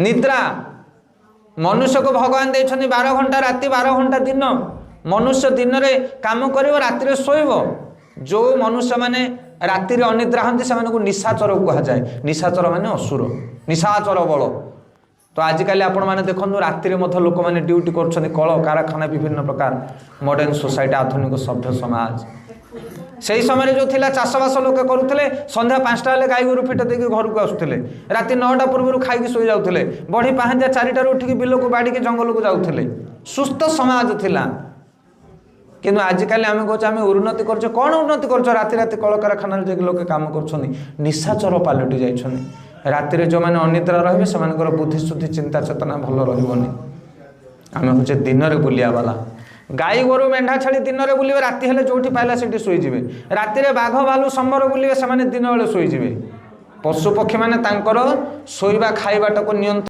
ନିଦ୍ରା ମନୁଷ୍ୟକୁ ଭଗବାନ ଦେଇଛନ୍ତି 12 ଘଣ୍ଟା ରାତି, 12 ଘଣ୍ଟା ଦିନ। ମନୁଷ୍ୟ ଦିନରେ କାମ କରିବ, ରାତିରେ ଶୋଇବ। ଯେଉଁ ମନୁଷ୍ୟମାନେ ରାତିରେ ଅନିଦ୍ରା ହୁଅନ୍ତି, ସେମାନଙ୍କୁ ନିଶାଚର କୁହାଯାଏ। ନିଶାଚର ମାନେ ଅସୁର, ନିଶାଚର ବଳ। ତ ଆଜିକାଲି ଆପଣମାନେ ଦେଖନ୍ତୁ, ରାତିରେ ମଧ୍ୟ ଲୋକମାନେ ଡ୍ୟୁଟି କରୁଛନ୍ତି, କଳ କାରଖାନା, ବିଭିନ୍ନ ପ୍ରକାର ମଡର୍ଣ୍ଣ ସୋସାଇଟି, ଆଧୁନିକ ସଭ୍ୟ ସମାଜ। ସେଇ ସମୟରେ ଯେଉଁ ଥିଲା, ଚାଷବାସ ଲୋକେ କରୁଥିଲେ। ସନ୍ଧ୍ୟା 5ଟା ହେଲେ ଗାଈ ଗୋରୁ ଫିଟ ଦେଇକି ଘରକୁ ଆସୁଥିଲେ। ରାତି 9ଟା ପୂର୍ବରୁ ଖାଇକି ଶୋଇ ଯାଉଥିଲେ। ବଢ଼ି ପାହାନ୍ତିଆ 4ଟାରୁ ଉଠିକି ବିଲକୁ, ବାଡ଼ିକି, ଜଙ୍ଗଲକୁ ଯାଉଥିଲେ। ସୁସ୍ଥ ସମାଜ ଥିଲା। କିନ୍ତୁ ଆଜିକାଲି ଆମେ କହୁଛେ ଆମେ ଉନ୍ନତି କରୁଛେ। କ'ଣ ଉନ୍ନତି କରୁଛ? ରାତି ରାତି କଳକାରଖାନାରେ ଯାଇକି ଲୋକେ କାମ କରୁଛନ୍ତି, ନିଶାଚର ପାଲଟି ଯାଇଛନ୍ତି। ରାତିରେ ଯେଉଁମାନେ ଅନିଦ୍ରା ରହିବେ, ସେମାନଙ୍କର ବୁଦ୍ଧି ଶୁଦ୍ଧି, ଚିନ୍ତା ଚେତନା ଭଲ ରହିବନି। ଆମେ ହେଉଛେ ଦିନରେ ବୁଲିବା ବାଲା। ଗାଈ ଗୋରୁ, ମେଣ୍ଢା ଛେଳି ଦିନରେ ବୁଲିବେ, ରାତି ହେଲେ ଯେଉଁଠି ପାଇଲା ସେଇଠି ଶୋଇଯିବେ। ରାତିରେ ବାଘ, ଭାଲୁ, ସମ୍ବର ବୁଲିବେ, ସେମାନେ ଦିନ ବେଳେ ଶୋଇଯିବେ। ପଶୁ ପକ୍ଷୀମାନେ ତାଙ୍କର ଶୋଇବା ଖାଇବାଟାକୁ ନିୟନ୍ତ୍ରଣ